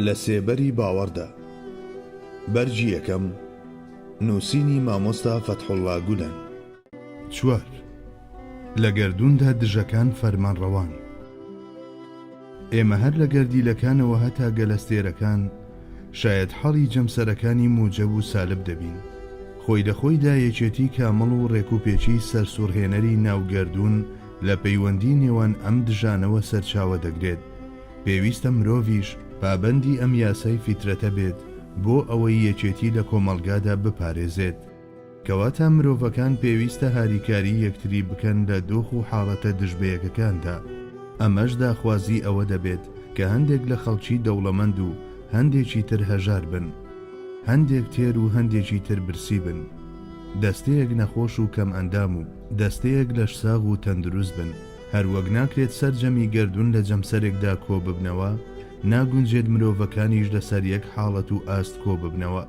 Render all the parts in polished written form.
لە سێبەری باوەڕدا. بەرگی یەکەم، نووسینی مامۆستا فەتحوڵڵا گولەن. چوار، لە گەردووندا دژەکان فەرمانڕەوان. ئێمە هەر لە گەردیلەکانەوە هەتا گەلەستێرەکان شایەتحاڵی جەمسەرەکانی موجەب و سالب دەبین. خۆی لە خۆیدا یەکێتی کامڵ و ڕێکوپێکی سەرسوڕهێنەری ناو گەردوون لە پەیوەندی نێوان ئەم دژانەوە سەرچاوە دەگرێت. پێویستە مرۆڤیش پابەندی ئەم یاسای فیترەتە بێت بۆ ئەوەی یەکێتی لە کۆمەڵگادا بپارێزێت. کەواتە مرۆڤەکان پێویستە هاریکاری یەکتری بکەن لە دۆخ و حاڵەتە دژبەیەکەکاندا. ئەمەش داخوازی ئەوە دەبێت کە هەندێک لە خەڵکی دەوڵەمەند و هەندێکی تر هەژار بن. هەندێک تێر و هەندێکی تر برسی بن. دەستەیەک نەخۆش و کەمئەندام و دەستەیەک لەشساغ و تەندروست بن. هەروەک ناکرێت سەرجەمی گەردوون لە جەمسەرێکدا کۆببنەوە، ناگونجێت مرۆڤەکانیش لەسەر یەک حاڵەت و ئاست کۆببنەوە.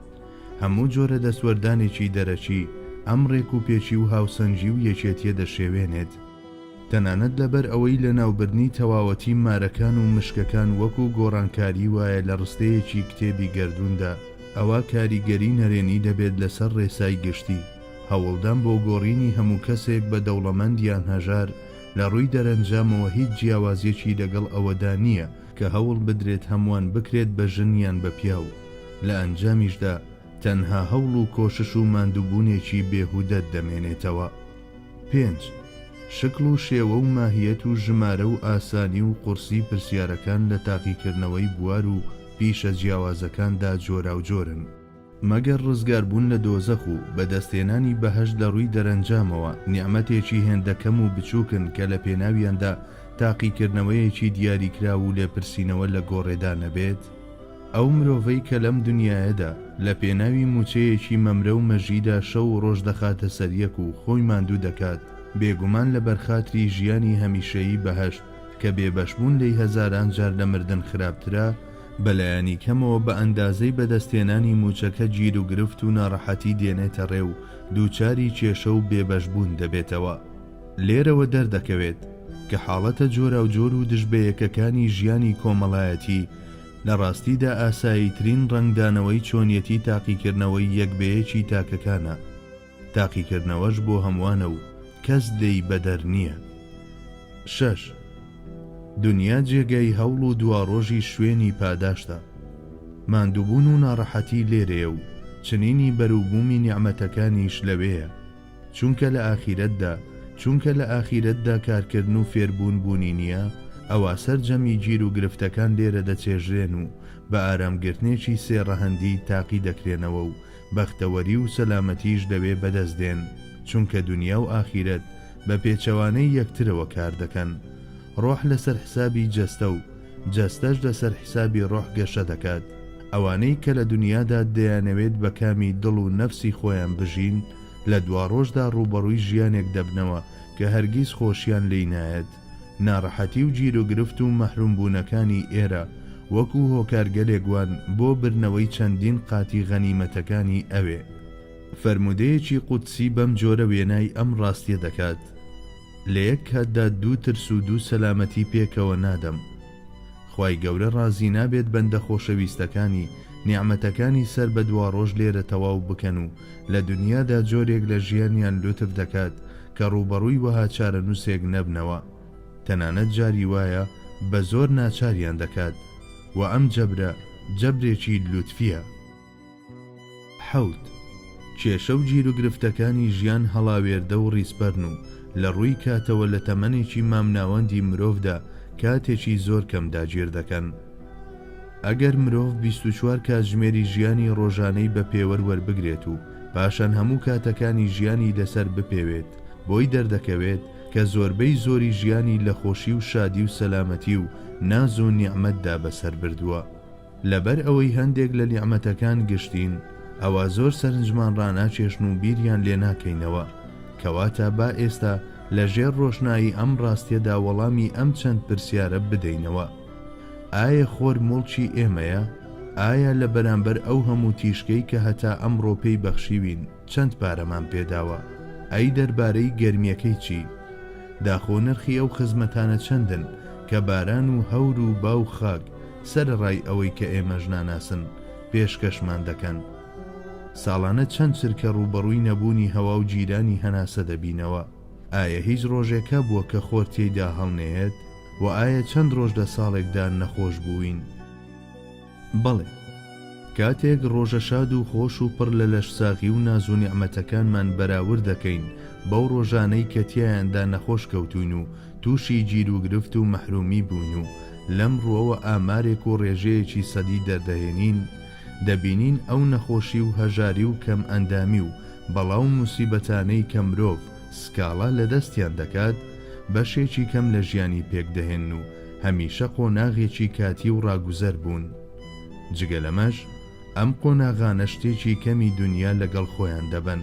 هەموو جۆرە دەستوەردانێکی دەرەکی، ئەم ڕێکوپێکی و هاوسەنگی و یەکێتییە دەشێوێنێت. تەنانەت لەبەر ئەوەی لەناوبردنی تەواوەتی مارەکان و مشکەکان وەکو گۆڕانکاری وایە لە ڕستەیەکی کتێبی گەردووندا، ئەوا کاریگەری نەرێنی دەبێت لەسەر ڕێسای گشتی. هەوڵدان بۆ گۆڕینی هەموو کەسێک بە دەوڵەمەند یان هەژار لە ڕووی دەرەنجامەوە هیچ جیاوازیەکی لەگەڵ ئەوەدا نییە کە هەوڵ بدرێت هەمووان بکرێت بە ژن یان بە پیاو، لە ئەنجامیشدا تەنها هەوڵ و کۆشش و ماندووبوونێکی بێهودەت دەمێنێتەوە. پێنج. شکڵ و شێوە و ماهیەت و ژمارە و ئاسانی و قورسی پرسیارەکان لە تاقیکردنەوەی بوار و پیشە جیاوازەکاندا جۆراوجۆرن. مەگەر ڕزگاربوون لە دۆزەخ و بەدەستهێنانی بەهەشت لە ڕووی دەرەنجامەوە نیعمەتێکی هێندە کەم و بچووکن کە لە پێناویاندا تاقیکردنەوەیەکی دیاریکراو و لێپرسینەوە لە گۆڕێدا نەبێت؟ ئەو مرۆڤەی کە لەم دنیایەدا لە پێناوی مووچەیەکی مەمرە و مەژیدا شەو و ڕۆژ دەخاتە سەر یەک و خۆی ماندوو دەکات، بێگومان لە بەرخاتری ژیانی هەمیشەیی بەهەشت کە بێبەشبوون لێی هەزاران جار لە مردن خراپترە، بەلایەنی کەمەوە بە ئەندازەی بەدەستهێنانی مووچەکە گیروگرفت و ناڕەحەتی دێنێتە ڕێ و دووچاری کێشە و بێبەشبوون دەبێتەوە. لێرەوە دەردەکەوێت کە حاڵەتە جۆراوجۆر و دژبەیەکەکانی ژیانی کۆمەڵایەتی لە ڕاستیدا ئاساییترین ڕەنگدانەوەی چۆنیەتی تاقیکردنەوەی یەک بەیەکی تاکەکانە. تاقیکردنەوەش بۆ هەمووانە و کەس لێی بەدەر نییە. شەش. دونیا جێگای هەوڵ و دواڕۆژیش شوێنی پاداشتە. ماندووبوون و ناڕەحەتی لێرەیە و چنینی بەروبوومی نیعمەتەکانیش لەوێیە. چونکە لە ئاخیرەتدا چونکە لە ئاخیرەتدا کارکردن و فێربوون بوونی نییە، ئەوا سەرجەمی گیروگرفتەکان لێرە دەچێژرێن و بە ئارامگرتنێکی سێ ڕەهەندی تاقی دەکرێنەوە و بەختەوەری و سەلامەتیش لەوێ بەدەست دێن، چونکە دونیا و ئاخیرەت بە پێچەوانەی یەکترەوە کار دەکەن. ڕۆح لەسەر حسابی جەستە و جەستەش لەسەر حسابی ڕۆح گەشە دەکات. ئەوانەی کە لە دونیادا دەیانەوێت بە کامی دڵ و نەفسی خۆیان بژین، لە دواڕۆژدا ڕووبەڕووی ژیانێک دەبنەوە کە هەرگیز خۆشیان لێی نایەت. ناڕەحەتی و گیروگرفت و مەحرومبوونەکانی ئێرە وەکو هۆکارگەلێک وان بۆ بردنەوەی چەندین قاتی غەنیمەتەکانی ئەوێ. فەرموودەیەکی قودسی بەم جۆرە وێنای ئەم ڕاستیە دەکات، لە یەک کاتدا دوو ترس و دوو سەلامەتی پێکەوە نادەم. خوای گەورە ڕازی نابێت بەندە خۆشەویستەکانی نیعمەتەکانی سەر بە دواڕۆژ لێرە تەواو بکەن و لە دونیادا جۆرێک لە ژیانیان لوتف دەکات کە ڕووبەڕووی وەها چارەنووسێک نەبنەوە تەنانەت جاری وایە بە زۆر ناچاریان دەکات وە ئەم جەبرە جەبرێکی لوتفیە. حەوت، کێشە و گیروگرفتەکانی ژیان هەڵاوێردە و ڕیزپەرن و لە ڕووی کاتەوە لە تەمەنێکی مامناوەندی مرۆڤدا کاتێکی زۆر کەم داگیر دەکەن. ئەگەر مرۆڤ 24 کاتژمێری ژیانی ڕۆژانەی بە پێوەر وەربگرێت و پاشان هەموو کاتەکانی ژیانی لەسەر بپێوێت بۆی دەردەکەوێت کە زۆربەی زۆری ژیانی لە خۆشی و شادی و سەلامەتی و ناز و نیعمەتدا بەسەر بردووە. لەبەر ئەوەی هەندێک لە نیعمەتەکان گشتین، ئەوا زۆر سەرنجمان ڕاناکێشن و بیریان لێ ناکەینەوە. کەواتە با ئێستا لە ژێر ڕۆشنایی ئەم ڕاستیەدا وەڵامی ئەم چەند پرسیارە بدەینەوە. ئایە خۆر موڵکی ئێمەیە؟ ئایا لە بەرامبەر ئەو هەموو تیشکەی کە هەتا ئەمڕۆ پێی بەخشیوین چەند پارەمان پێداوە؟ ئەی دەربارەی گەرمیەکەی چی؟ داخۆ نرخی ئەو خزمەتانە چەندن کە باران و هەور و با و خاک. سەرەڕای ئەوەی کە ئێمەش ناناسن، پێشکەشمان دەکەن. ساڵانە چەند چرکە ڕووبەڕووی نەبوونی هەوا و گیرانی هەناسە دەبینەوە. ئایا هیچ ڕۆژێک هەبووە کە خۆر تێیدا هەڵنەیەت؟ وە ئایا چەند ڕۆژ لە ساڵێکدا نەخۆش بووین؟ بەڵێ. کاتێک ڕۆژە شاد و خۆش و پڕ لە لەشساغی و ناز و نیعمەتەکانمان بەراورد دەکەین بەو ڕۆژانەی کە تیایاندا نەخۆش کەوتووین و تووشی گیروگرفت و مەحرومی بووین و لەم ڕووەوە ئامارێک و ڕێژەیەکی سەدی دەردەهێنین، دەبینین ئەو نەخۆشی و هەژاری و کەم ئەندامی و بەڵا و موسیبەتانەی کە مرۆڤ سکاڵا لە دەستیان دەکات بەشێکی کەم لە ژیانی پێک دەهێنن و هەمیشە قۆناغێکی کاتی و ڕاگوزەر بوون. جگە لەمەش ئەم قۆناغانە شتێکی کەمی دونیا لەگەڵ خۆیان دەبەن.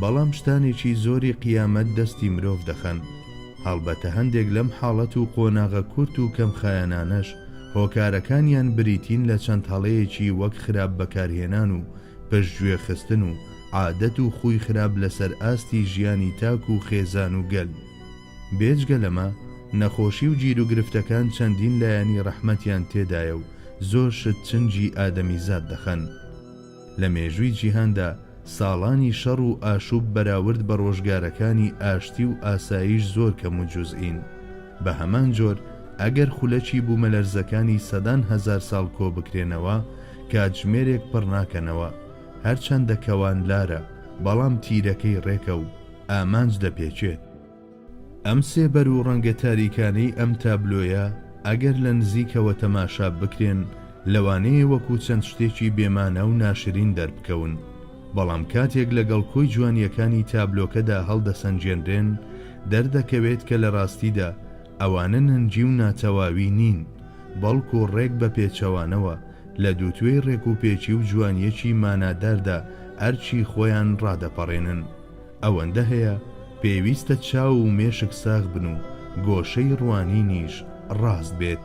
بەڵام شتانێکی زۆری قیامەت دەستی مرۆڤ دەخەن. هەڵبەتە هەندێک لەم حاڵەت و قۆناغە کورت و کەمخایەنانەش هۆکارەکانیان بریتین لە چەند هەڵەیەکی وەک خراپ بەکارهێنان و پشتگوێ خستن و عادەت و خووی خراپ لەسەر ئاستی ژیانی تاک و خێزان و گەل. بێجگە لەمە، نەخۆشی و گیروگرفتەکان چەندین لایەنی ڕەحمەتیان تێدایە و زۆر شت چنگی ئادەمیزاد دەخەن. لە مێژووی جیهاندا ساڵانی شەڕ و ئاشوب بەراورد بە ڕۆژگارەکانی ئاشتی و ئاسایش زۆر کەم و جوزئین. بە هەمان جۆر ئەگەر خولەکی بوومەلەرزەکانی سەدان هەزار ساڵ کۆبکرێنەوە کاتژمێرێک پڕ ناکەنەوە. هەرچەندە کەوان لارە بەڵام تیرەکەی ڕێکە و ئامانج دەپێکێت. ئەم سێبەر و ڕەنگە تاریکانەی ئەم تابلۆیە ئەگەر لە نزیکەوە تەماشا بکرێن لەوانەیە وەکو چەند شتێکی بێمانا و ناشرین دەربکەون، بەڵام کاتێک لەگەڵ کۆی جوانییەکانی تابلۆکەدا هەڵدەسەنگێنرێن دەردەکەوێت کە لە ڕاستیدا ئەوانە نەنگی و ناتەواوی نین بەڵکو ڕێک بە پێچەوانەوە لە دووتوێی ڕێکوپێکی و جوانییەکی ماناداردا ئەرکی خۆیان ڕادەپەڕێنن. ئەوەندە هەیە پێویستە چاو و مێشک ساغ بن و گۆشەی ڕوانینیش ڕاست بێت.